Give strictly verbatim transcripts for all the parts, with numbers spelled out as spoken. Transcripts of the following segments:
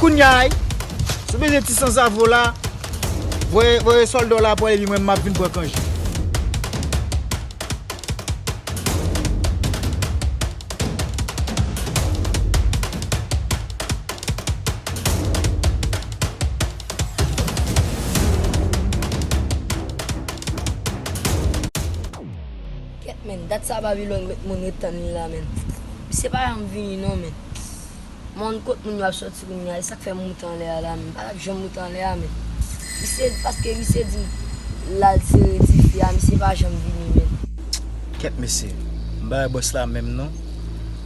Kounye a, si w bezwen ti sanzave w la, voye, voye sòlda w la pou l, epi mwen, m ap vin pran kanje. Kèt, men, dat sa Babilòn met moun ret tann li la, men. Misye pa janm vini, non, men. Mwen, kot moun yo ap sòti kounye a, e sa k fè m moute anlè a la, men. M pa t ap janm moute anlè a, men. Misye, paske misye di l al sere tifi a, misye pa janm vini, men. Kèt, mesye. M ba bòs la menm, non.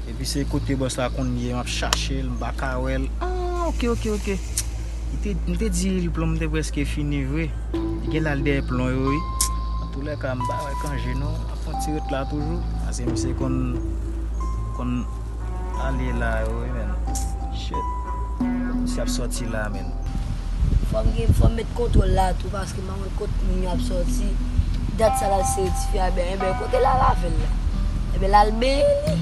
Epi se kote bòs la konn ye, m ap chache l, m pa ka wè l. Ah, ok, ok, ok. Li te, m te di li plon m te prèske fini vre. Li gen l al dèyè plon yo, wi. Antoulèka, m pa wè kanje, non. M ap fè yon ti ret la toujou. Paske misye konn, konn ale la yo, wi, men. Shit. Misye ap sòti la, men. Fò m gen, fò m met kontwòl la tou, paske m pa konn kot moun yo ap sòti. Dat sa l al sere tifi a, ben, enben, kote l al avè l la? Enben, l al benyen li.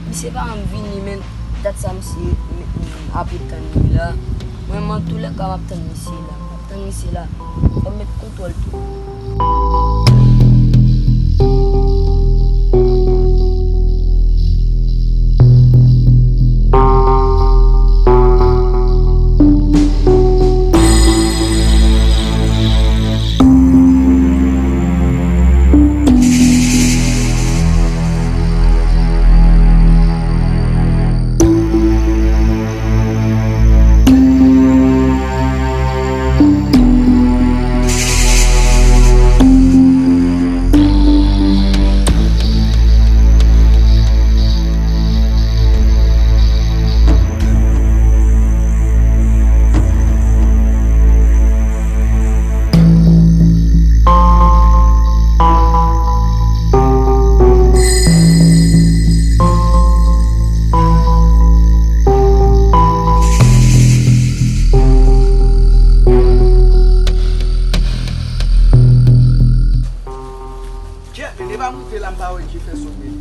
Misye pa janm vini, men. Dat sa misye met moun ap ret tann li la. Mwen, antoulèka, m ap tann misye la. M ap tann misye la. Fò m met kontwòl tou. Kèt, men, e pa moute la m pa wè Jefferson, men.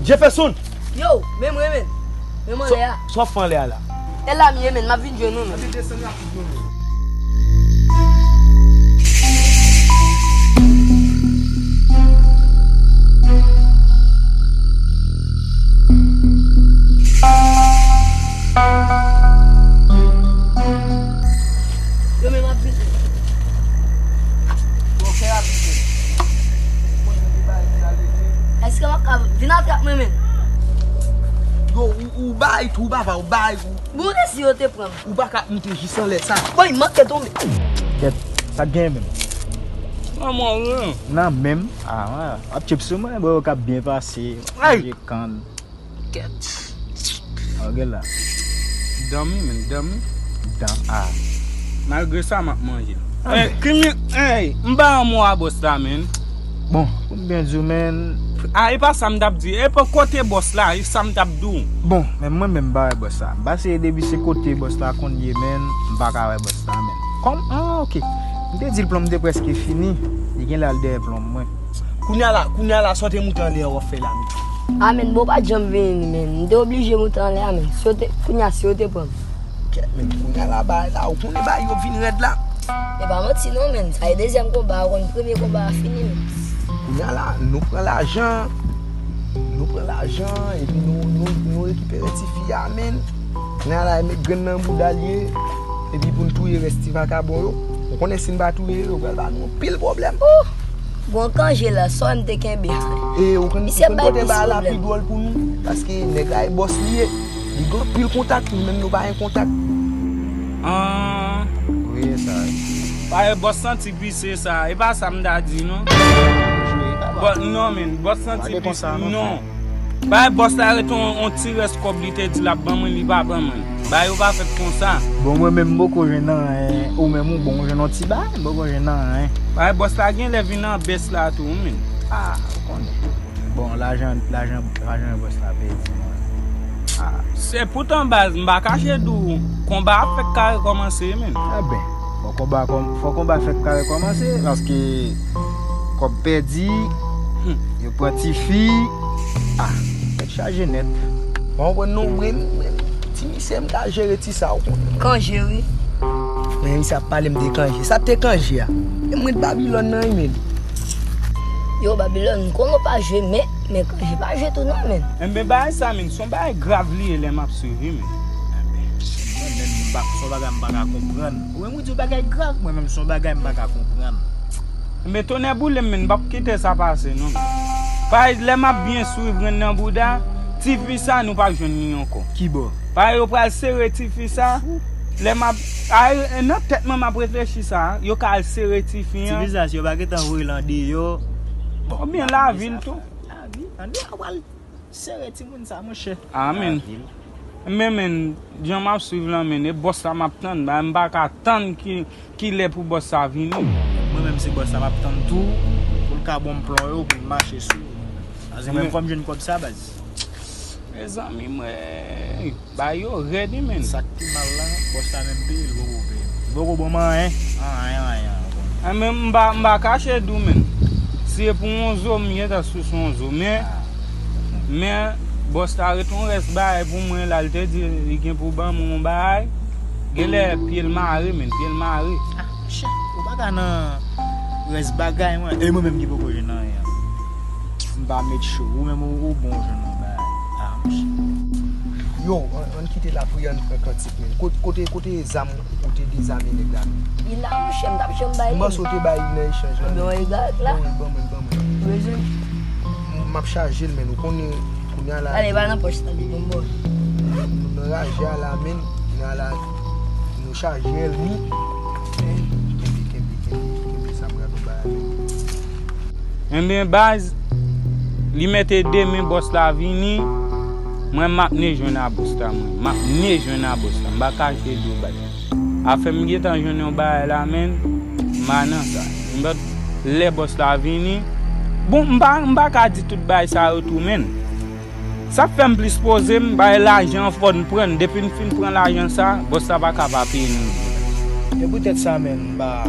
Jefferson! Yo, men mwen, men. Men mwen lè a. Sa w ap fè anlè a la? E la m ye, men. M ap vin jwenn ou, men. Ann desann rapid, non, men. Yo, men m ap vin. Bon, fè rapid, men. Èske m ap ka vin atrap mwen, men? Yo, ou, ou bay tou, papa, ou bay tou. Bon, e si yo te pran m? Ou pa ka ap moute jis anlè sa. Bon, m manke tonbe. Kèt, sa k gen menm? Manman, wi. Nan menm? Ah, wè. Ap tchip sou mwen, bro, k ap byen pase. Ay! Manje kann. Kèt. Gade la. Dan mi, men, dan mi. Dan a. Malgre sa, m ap manje. Ey, krim, ey, m ba yon mo a bòs la, men. Bon, pou m byen di w, men. A, e pa sa m t ap di. E pa kote bòs la, e sa m t ap di w. Bon, men mwen menm, m ba wè bòs la. M pa seye depi se kote bòs la konn ye, men. M pa ka wè bòs la, men. Kòm, ah, ok. M te di l plon m te prèske fini. Li gen lè al dèyè plon mwen. Kounye a la, kounye a la, sa w te moute anlè a w ap fè la menm? A, men, bon, w pa t janm vini, men. M te oblije moute anlè a, men. Si yo te, kounye a, si yo te pran m. Kèt, men, kounye a la, bagay la, ou konnen bagay yo vin rèd la. E pa manti non, men. Sa e dezyèm konba a, ou konn premye konba a fini, men. Kounye a la, nou pran lajan, nou pran lajan, epi nou, nou, nou rekipere tifi a, men. Kounye a la, e met grenn nan bouda l ye, epi pou n touye rès ti vakabon yo. Ou konnen si n pa touye yo, yo pral ba nou anpil pwoblèm. Oh! Gon kanje la, sa m te kenbe. E, ou konn, misye ou konn bay kote plis bagay la pwoblèm. Pi dwòl pou nou, paske nèg la e bòs li ye. Li gen anpil kontak, nou menm nou pa gen kontak. Ah. Wi, sa. Paske bòs santi pise sa, e pa sa m ta di, non. Bò-, non, men, bòs santi pise, non. Bay bòs la ret on, on ti rès kòb li te di l ap ban mwen, li pa ban mwen. Bagay yo pa fèt konsa. Bon, mwen menm, m poko jwenn anyen. Ou menm, ou bon, ou jwenn on ti bagay, m poko jwenn anyen. Bay bòs la gen lè vin an bès la tou, wi, men. Ah, ou konnen. Bon, lajan, lajan, lajan bòs la pèdi, mwen. Ah. Se poutan, baz, m pa kache di w, konba ap fèk ka rekòmanse, men. Eben, fò konba kòm-, fò konba fèk ka rekòmanse, paske kòb pèdi, hmm, yo pran tifi. Ah, tèt chaje nèt. Bon, bon, non, mwen, mwen, Misye, m ka jere ti sa, ou konnen. Kanje, wi. Men misye ap pale m de kanje. Sa te kanje a? E mwen Babilòn nan, wi, men. Yo, Babilòn, m konnen w pa jwe, men, men kanje pa jwe tou non, men. Enben, bagay sa, men, se yon bagay grav li ye lè m ap swiv, wi, men. Enben, mwen menm, m pa, se yon bagay m pa ka konprann. Ou menm, ou di yon bagay grav, mwen menm, se yon bagay m pa ka konprann. Men tonnè boule m, men m p ap kite sa pase non, men. Parèy lè m ap byen swiv Renn nan Bouda, ti fi sa nou p ap jwenn li ankò. Kibò? Parèy yo pral sere ti fi sa. Lè m ap, a, nan tèt mwen m ap reflechi sa, yo ka al sere ti fi an. Ti fi sa, si yo pa gentan voye l andeyò. Oubyen lavil tou. Lavi, andeyò pral sere timoun sa, monchè. Amen. Men, men, jan m ap swiv lan, men, e bòs la m ap tann. Ba, m pa ka tann ki, ki lè pou bòs sa vini. Mwen menm, se bòs la m ap tann tou, pou l ka ban m plan yo, pou m mache sou yo. Paske mwen, fò m jwenn kòb sa, baz. Mezanmi, mwen, ba yo rèd, wi, men. Sa k pi mal la, bòs la menm peye, li poko peye. Li poko ban m anyen, anyen, anyen ankò. Enben, m pa, m pa kache di w, men. Si e pou yon zo, m gentan sou sou yon zo. Men, men, bòs la ret yon rès bagay pou mwen la, li te di li gen pou ban mwen yon bagay. Genlè pye l mare, men, pye l mare. Ah, monchè, ou pa ka nan rès bagay, mwen. E mwen menm ki poko jwenn anyen. M pa met cho, ou menm ou, ou bon jwenn yon bagay. Ah, monchè. Yo, ann, ann kite lapriyè, ann pran kantik, men. Kot-, kote, kote zam ou te dezame nèg la, men? Li la, monchè, m t ap janm bay li. M panse w te bay li nan echanj la, men. Bon, egal la. Ban mwen, ban mwen, ban mwen. Bezwen. M, m ap chaje l, men. Ou konnen, kounye a la. Ale, ba nan pòch la, li bon bò. Nou, nou nan raje a la, men. Kounye a la, nou chaje l, wi. Men, kenbe, kenbe, kenbe, kenbe sa, m gade yon bagay, men. Enben, baz, li mete de men bòs la vini. Mwen, m ap ne jwenn a bòs la, mwen. M ap ne jwenn a bòs la. M pa kache di w, baz. Afè m gentan jwenn yon bagay la, men, m pa nan sa. M pa, lè bòs la vini. Bon, m pa, m pa ka di tout bagay sa yo tou, men. Sa k fè m plis poze m, bay lajan an fò n pran l. Depi n fin pran lajan sa, bòs la pa ka pa peye nou. E poutèt sa menm, m pa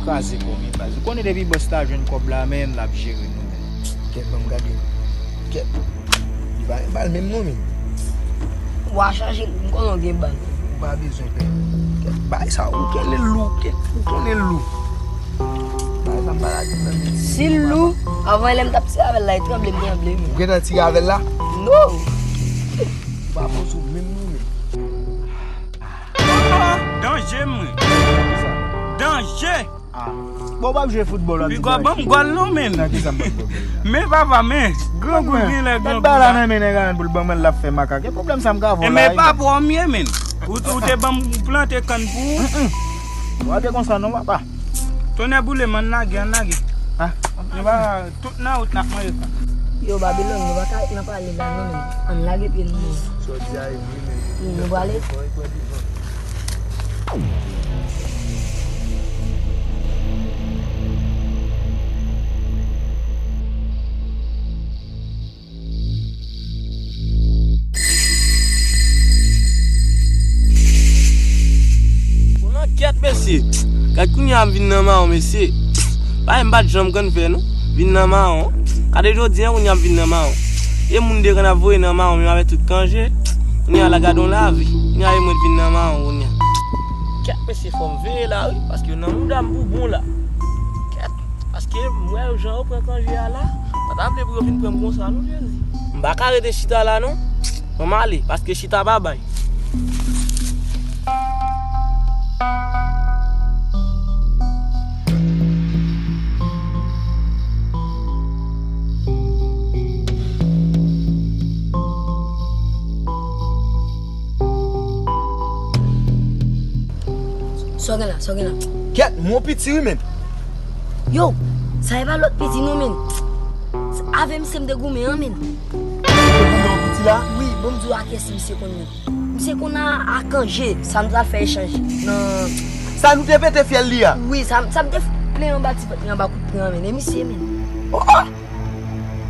kraze kò m, baz. Ou konnen depi bòs la jwenn kòb la, men, l ap jere nou, men. Kèt, ban m gade. Kèt. Li pa, li pa l menm non, men. W a chaje, m konnen w gen bal. Ou pa bezwen pè. Kèt, bay sa, ou konnen l lou, kèt, ou konnen l lou. Bay sa, m pa lage nan men. Si l lou, avan lè m t ap tire avè l la, li tranble, m tranble, men. Ou gentan tire avè l la? Non. Ou pa bon sou menm non, men. Danje, mwen. Danje. Ah. Bon, w p ap jwe foutbòl, w ap di danje. Piga ban m gòl non, men. Nan kisa m pral gòl la? Men papa, men. Grangou, men, gen lè grangou la. Mèt bal la nan men nèg la, men, pou l ban mwen, l ap fè makak. E pwoblèm sa m ka voye la. E men pa pwòm ye, men. Ou, ou te ban m plante kann pou ou. Mm, mm. W ap ye konsa non, papa. Tonnè boule m, ann lage, ann lage. Ah. Nou pa, tout nan wout n ap manje sa. Yo, Babilòn, nou pa ka ret nan pale la non, men. Ann lage pye nou, men. Sa w di a e vre, men. Wi, nou prale. Bon, nan kèt, mesye. Gad kounye a m vin nan mawon, mesye. Bagay m pa t janm konn fè, non. Vin nan mawon. Gade jodi a, kounye a m vin nan mawon. E moun derann ap voye nan mawon, menm avèk tout kanje. Kounye a la, gade yon lavi. Kounye a, e mwen t vin nan mawon, kounye a. Kèt, mesye, fò m veye la, wi. Paske nan mouda m pou bon la. Kèt. Paske m wè jan yo pran kanje a la, pa ta vle pou yo vin pran m konsa non, Jezi. M pa ka rete chita la non. Ban m ale, paske chita pa bay. Sa w gen la, sa w gen la? Kèt, m wè yon piti wi, men. Yo, sa e pa lòt piti non, men. Avè misye m te goumen an, men. Ou te goumen yon piti la? Wi, bon, m di w a kiyès misye konn menm. Misye konn a, a kanje, sa m t al fè echanj nan. Sa nou te pete fyèl li a? Wi, sa, sa m te plen anba ti pòt li anba kout pwen an, men. E misye, men. Oh, oh!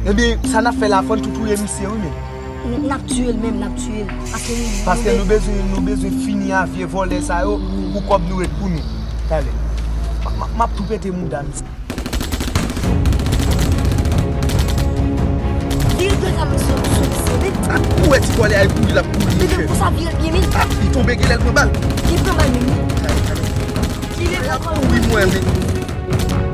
Ebyen, sa n ap fè la, fò n tou touye misye, wi, men. N, n ap tiye l menm, n ap tiye l. Paske nou, paske nou bezwen, nou bezwen fini a vye vòlè sa yo, pou kòb nou ret pou nou. Talè. M, m, m ap tou pete mouda misye. Vire de zam sou, sou misye, men. Ou wè ti vòlè a, li kouri, l ap kouri, monchè. Sa vire byen, wi. Ah, li tonbe, genlè l pran bal. Li pran bal, men, wi. Li leve ankò, wi. Wi, mwen, men.